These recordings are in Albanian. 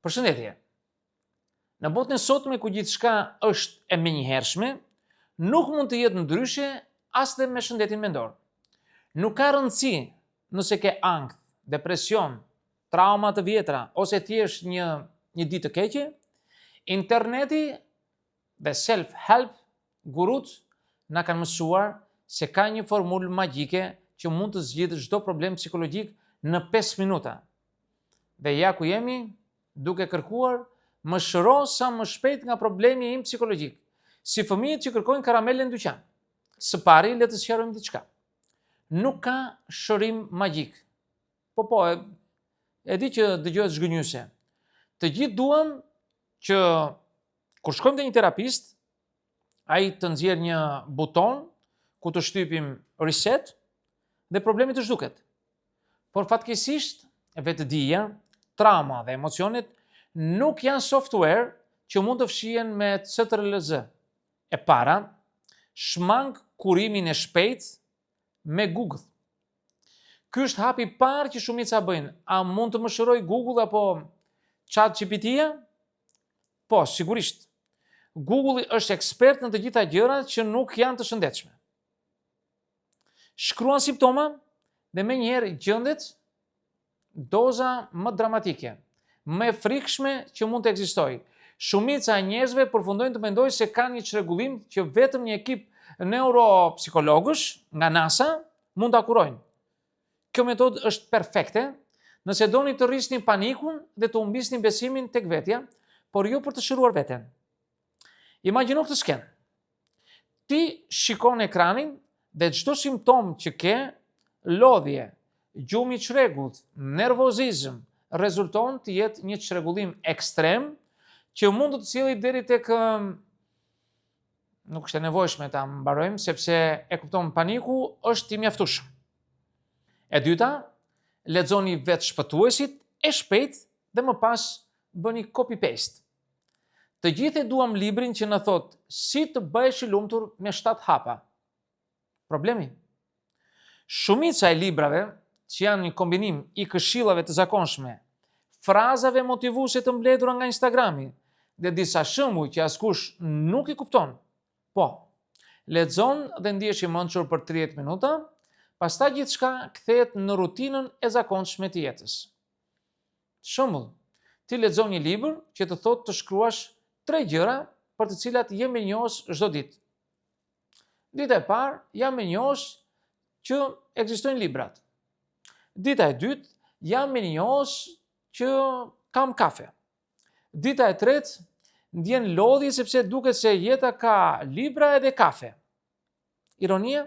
Përshëndetje. Në botën e sotme ku gjithçka është e menjëhershme, nuk mund të jetë ndryshe as dhe me shëndetin mendor. Nuk ka rëndësi nëse ke ankth, depresion, trauma të vjetra ose thjesht një një ditë të keqe, interneti dhe self-help gurut na kanë mësuar se ka një formulë magjike që mund të zgjidhë çdo problem psikologjik në 5 minuta. Dhe ja ku jemi duke kërkuar më shëro sa më shpejt nga problemi im psikologjik, si fëmijët që kërkojnë karamele në dyqan. Së pari, le të sqarojmë diçka. Nuk ka shërim magjik. Po po, e, e di që dëgjohet zhgënjyese. Të gjithë duam që kur shkojmë te një terapist, ai të nxjerr një buton ku të shtypim reset dhe problemi të zhduket. Por fatkeqësisht, vetëdija, trauma dhe emocionet nuk janë software që mund të fshihen me CTRL-Z. E para, shmang kurimin e shpejt me Google. Ky është hapi i parë që shumica bëjnë. A mund të më shëroj Google apo ChatGPT-ja? Po, sigurisht. Google është ekspert në të gjitha gjërat që nuk janë të shëndetshme. Shkruan simptoma dhe menjëherë gjendet doza më dramatike, më e frikshme që mund të ekzistojë. Shumica e njerëzve përfundojnë të mendojnë se kanë një çrregullim që vetëm një ekip neuropsikologësh nga NASA mund ta kurojnë. Kjo metodë është perfekte nëse doni të rrisni panikun dhe të humbisni besimin tek vetja, por jo për të shëruar veten. Imagjino këtë skenë. Ti shikon ekranin dhe çdo simptom që ke, lodhje, gjumë i çrregullt, nervozizëm, rezulton të jetë një çrregullim ekstrem që mund të të sjellë deri tek nuk është e nevojshme ta mbarojmë sepse e kupton paniku është i mjaftueshëm. E dyta, lexoni vetë shpëtuesit e shpejt dhe më pas bëni copy paste. Të gjithë e duam librin që na thot si të bëhesh i lumtur me 7 hapa. Problemi? Shumica e librave, që janë një kombinim i këshillave të zakonshme, frazave motivuese të mbledhura nga Instagrami dhe disa shembuj që askush nuk i kupton. Po, lexon dhe ndihesh i mençur për 30 minuta, pastaj gjithçka kthehet në rutinën e zakonshme të jetës. Shembull, ti lexon një libër që të thotë të shkruash tre gjëra për të cilat je mirënjohës çdo ditë. Dita e parë jam mirënjohës që ekzistojnë librat. Dita e dytë jam mirënjohës që kam kafe. Dita e tretë ndjen lodhje sepse duket se jeta ka libra edhe kafe. Ironia,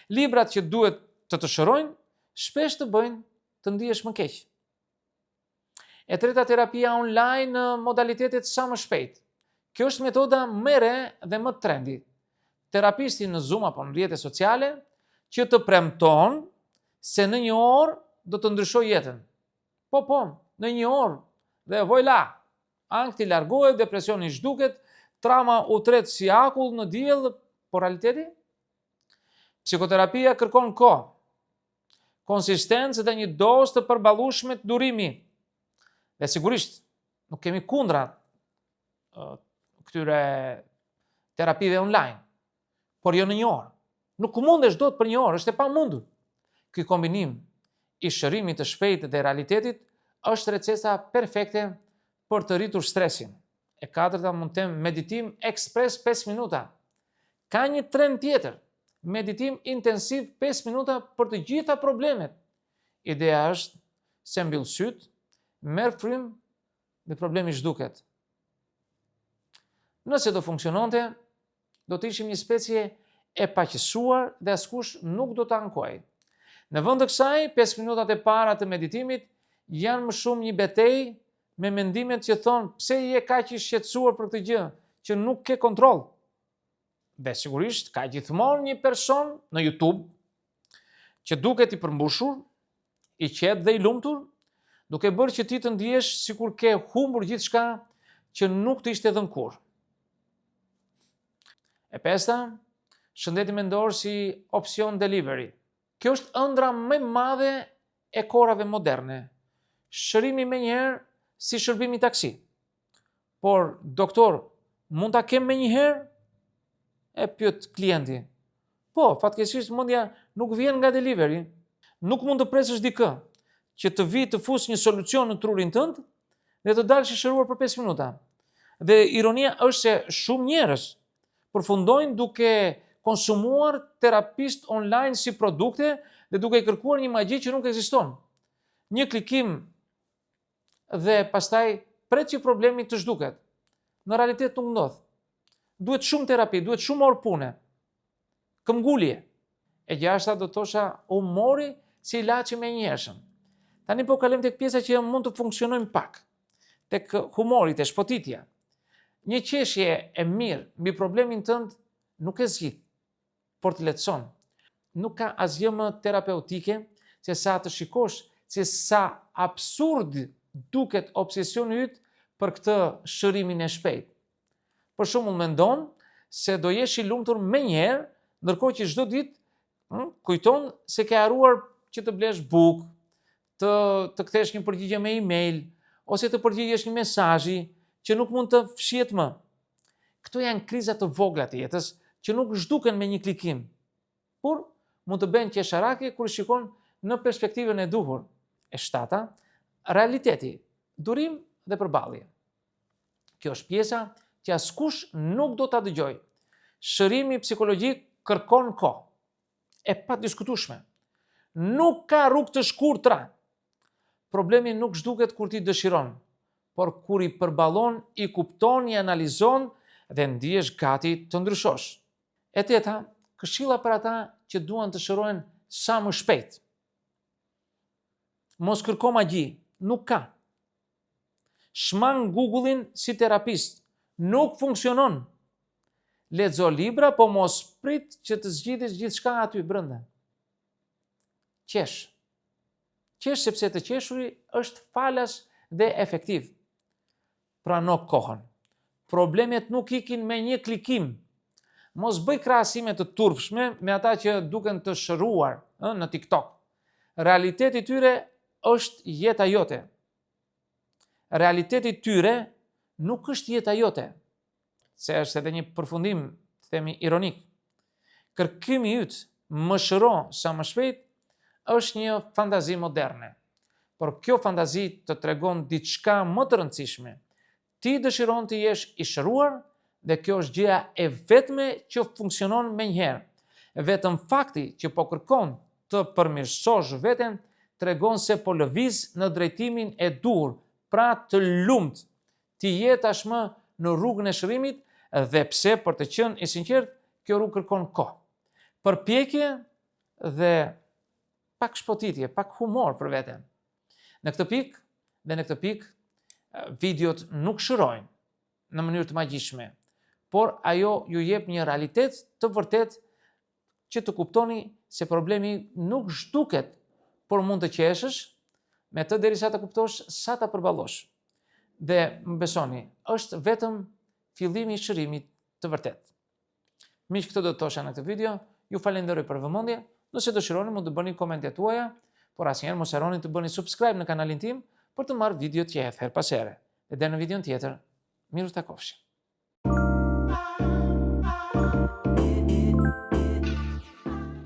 librat që duhet të të shërojnë, shpesh të bëjnë të ndihesh më keq. E treta terapia online në modalitetet sa më shpejt. Kjo është metoda më e re dhe më trendy. Terapisti në Zoom apo në rrjete sociale që të premton se në një orë do të ndryshoj jetën. Po, po, në një orë. Dhe voila, ankthi largohet, depresioni zhduket, trauma u tret si akull në diell, por realiteti? Psikoterapia kërkon kohë, konsistencë dhe një dozë të përballueshme të durimi. Dhe sigurisht, nuk kemi kundra këtyre terapive online, por jo në një orë. Nuk mundesh dot për një orë, është e pamundur. Ky kombinim i shërimit të shpejtë dhe realitetit është receta perfekte për të rritur stresin. E katërta mund të them meditim ekspres 5 minuta. Ka një trend tjetër, meditim intensiv 5 minuta për të gjitha problemet. Ideja është se mbyll syt, merr frymë dhe problemi zhduket. Nëse do funksiononte, do të ishim një specie e paqësuar dhe askush nuk do të ankohej. Në vend të kësaj, 5 minutat e para të meditimit janë më shumë një betejë me mendimet që thonë pse je kaq i shqetësuar për këtë gjë që nuk ke kontroll. Dhe sigurisht ka gjithmonë një person në YouTube që duket i përmbushur, i qetë dhe i lumtur, duke bërë që ti të ndihesh sikur ke humbur gjithçka që nuk të ishte dhënë kurrë. E pesta, shëndeti mendor si opsion delivery. Kjo është ëndra më e madhe e kohërave moderne. Shërimi menjëherë si shërbimi taksi. Por, doktor, mund ta kem menjëherë? E pyet klienti. Po, fatkeqësisht mendja nuk vjen nga delivery. Nuk mund të presësh dikë që të vijë të fusë një solucion në trurin tënd dhe të dalësh i shëruar për 5 minuta. Dhe ironia është se shumë njerëz përfundojnë duke konsumuar terapistë online si produkte dhe duke i kërkuar një magji që nuk ekziston. Një klikim dhe pastaj pret që problemi të zhduket. Në realitet nuk ndodh. Duhet shumë terapi, duhet shumë orë pune. Këmbëngulje. E gjashta do të thosha humori si ilaç i menjëhershëm. Tani po kalojmë tek pjesa që mund të funksionojmë pak. Tek humori, te shpotitja. Një qeshje e mirë mbi problemin tënd nuk e zgjidh, por të lehtëson. Nuk ka asgjë më terapeutike se sa të shikosh se sa absurd duket obsesioni yt për këtë shërimin e shpejtë. Për shembull mendon se do jesh i lumtur menjëherë, ndërkohë që çdo ditë hm, kujton se ke harruar që të blesh bukë, të të kthesh një përgjigje me email ose të përgjigjesh një mesazhi që nuk mund të fshihet më. Këto janë kriza të vogla të jetës që nuk zhduken me një klikim, por mund të bëhen qesharake kur i shikon në perspektivën e duhur. E shtata, realiteti, durim dhe përballje. Kjo është pjesa që askush nuk do ta dëgjojë. Shërimi psikologjik kërkon kohë. E padiskutueshme. Nuk ka rrugë të shkurtra. Problemi nuk zhduket kur ti dëshiron, por kur i përballon, i kupton, i analizon dhe ndihesh gati të ndryshosh. E teta, këshilla për ata që duan të shërohen sa më shpejt. Mos kërko magji, nuk ka. Shmang Google-in si terapist. Nuk funksionon. Lexo libra, po mos prit që të zgjidhësh gjithçka aty brenda. Qesh. Qesh sepse të qeshuri është falas dhe efektiv. Prano kohën. Problemet nuk ikin me një klikim. Mos bëj krahasime të turpshme me ata që duken të shëruar ë, në TikTok. Realiteti i tyre është jeta jote. Realiteti i tyre nuk është jeta jote. Se është edhe një përfundim, të themi, ironik. Kërkimi yt më shëro sa më shpejt është një fantazi moderne. Por kjo fantazi të tregon diçka më të rëndësishme. Ti dëshiron të jesh i shëruar dhe kjo është gjëja e vetme që funksionon menjëherë. Vetëm fakti që po kërkon të përmirësosh veten tregon se po lëviz në drejtimin e duhur, pra të lumtë. Ti je tashmë në rrugën e shërimit dhe pse për të qenë i sinqert, kjo rrugë kërkon kohë. Përpjekje dhe pak shpotitje, pak humor për veten. Në këtë pikë dhe në këtë pikë videot nuk shërojnë në mënyrë të magjishme, por ajo ju jep një realitet të vërtet që të kuptoni se problemi nuk zhduket, por mund të qeshësh me të derisa të kuptosh sa ta përballosh. Dhe më besoni, është vetëm fillimi i shërimit të vërtet. Miq, këtë do të thosha në këtë video. Ju falenderoj për vëmendje. Nëse dëshironi mund të bëni komentet tuaja, por asnjëherë mos harroni të bëni subscribe në kanalin tim për të marrë videot që hedh herë pas here. Dhe deri në videon tjetër, mirutakofshim.